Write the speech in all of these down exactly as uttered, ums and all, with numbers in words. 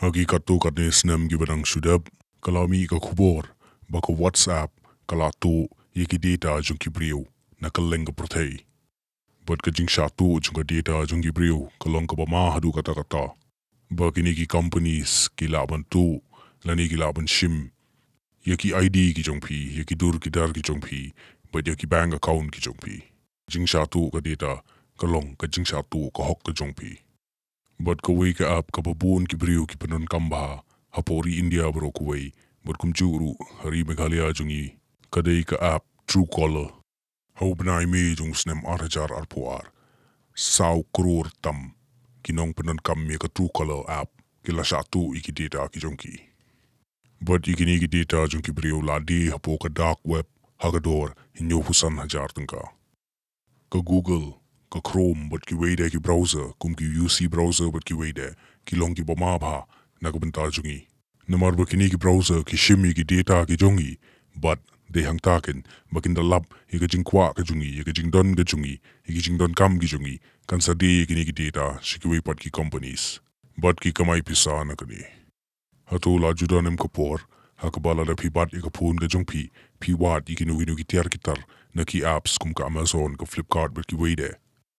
Ha ki katto katne snem kiba dang shu dep, ka la mih ka khubor ba ka WhatsApp ka la tuh ïa ki data jong ki briew na kylleng ka pyrthei. Bad ka jingshah tuh jong ka data jong ki briew ka long kaba ma haduh katta katta, ba kine ki companies ki lah ban tuh lane ki lah ban shim ïa ki ID ki jong phi, ïa ki dur ki dar ki jong phi, bad ïa ki bank account ki jong phi. Jingshah tuh ka data ka long ka jingshah tuh ka hok ka jong phi. Bad kawei ka app kaba bun ki briew ki pyndonkam bha hapoh ri India baroh kawei, bad kumjuh ruh ha ri Meghalaya jong ngi, ka dei ka app Truecaller. Ha u bnai May jong u snem ar hajar arphew ar, saw klur tam ki nongpyndonkam ïa ka Truecaller app ki la shah tuh ïa ki data ki jong ki. Bad ïa kine ki data jong ki briew la die hapoh ka dark web ha ka dor hynñiewphew san hajar tyngka. Ka Google, ka Chrome bad kiwei de ki browser, kum ki U C browser bad kiwei de, ki long kiba ma bha na ka bynta jong ngi. Namar ba kine ki browser ki shim ïa ki data ki jong ngi, bad dei hangta keiñ ba kin da lap ïa ka jingkwah ka jong ngi, ïa ka jingdon ka jong ngi, ïa ka jingdonkam ki jong ngi, kan sa die ïa kine ki data sha kiwei pat ki companies. Bad ki kamai pisa na kane. Hato la ju don em ka por ha kaba lada phi bat ïa ka phone ka jong phi, phi wad ïa kino kino ki tiar ki tar na ki apps kum ka Amazon, ka Flipkart bad kiwei de?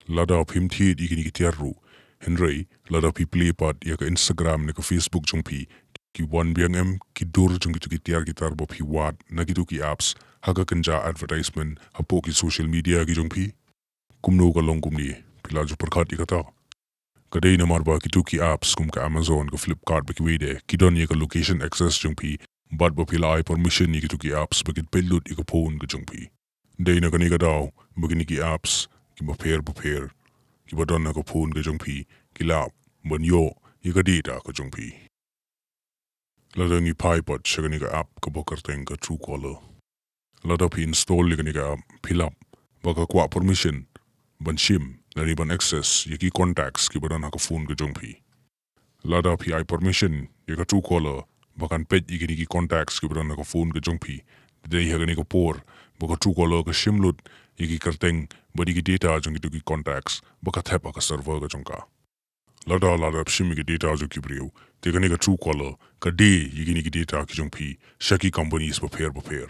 Lada phim thied ïa kine ki tiar ruh, hynrei lada phi plie pat ïa ka Instagram ne ka Facebook jong phi, ki wan biang em ki dur jong kito ki tiar ki tar ba phi wad na kito ki apps ha ka kynja advertisement hapoh ki social media ki jong phi? Kumno ka long kumne, phi la ju pyrkhat ïa kata? Ka dei namar ba kito ki apps kum ka Amazon, ka Flipkart bad kiwei de, ki don ïa ka location access jong phi, bad ba phi la ai permission ïa kito ki apps ba kin peit lut ïa ka phone ka jong phi. Dei na kane ka daw ba kine ki apps kiba pher bapher kiba don ha ka phone ka jong phi ki lah ban ïoh ïa ka data ka jong phi. Lada ngi phai pat sha kane ka app kaba kyrteng ka Truecaller. Lada phi install ïa kane ka app, phi lap ba ka kwah permission ban shim lane ban access ïa ki contacts kiba don ha ka phone ka jong phi. Lada phi ai permission ïa ka Truecaller ba kan peit ïa kine ki contacts kiba don ha ka phone ka jong phi, dei ha kane ka por ba ka Truecaller ka shim lut ïa ki kyrteng bad ïa ki data jong kito ki contacts ba ka thep ha ka server ka jong ka. Lada la dep shim ïa ki data jong ki briew, te kane ka Truecaller ka die ïa kine ki data ki jong phi sha ki companies bapher bapher.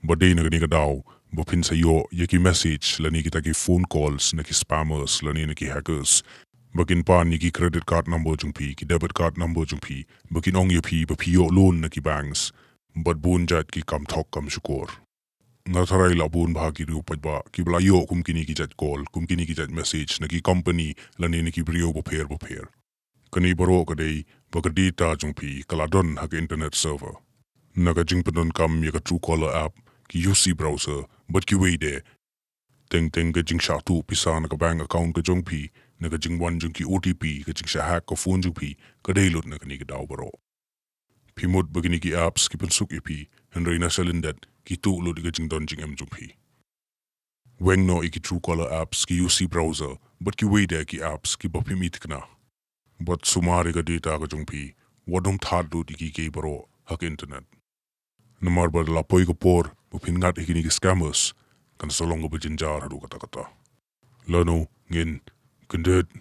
Ba dei na kane ka daw ba phin sa ïoh ïa ki message lane kita ki phone calls na ki spammers lane na ki hackers, ba kin pan ïa ki credit card number jong phi, ki debit card number jong phi, ba kin ong ïa phi ba phi ïoh loan na ki banks, bad bun jait ki kam thok kam shukor. Nga tharai la bun bha ki riew paidbah kiba la ïoh kum kine ki jait call, kum kine ki jait message na ki company lane na ki briew bapher bapher. Kane baroh ka dei ba ka data jong phi ka la don ha ka internet server. Na ka jingpyndonkam ïa ka Truecaller app, ki U C browser bad kiwei de, teng teng ka jingshah tuh pisa na ka bank account ka jong phi, na ka jingwan jong ki O T P, ka jingshah hack ka phone jong phi, ka dei lut na kane ka daw baroh. Phi mut ba kine ki apps ki pynsuk ïa phi, hynrei na shalyndet ki tuh lut ïa ka jingdon jingem jong phi. Weng noh ïa ki Truecaller apps, ki U C browser bad kiwei de ki apps kiba phim i thikna. Bad sumar ïa ka data ka jong phi, wat nym thad lut ïa ki kiei baroh ha ka internet. Namar ba la poi ka por ba phin ngat ïa kine ki scammers, kan sa long kaba jynjar haduh katta katta. Lano ngin kyndit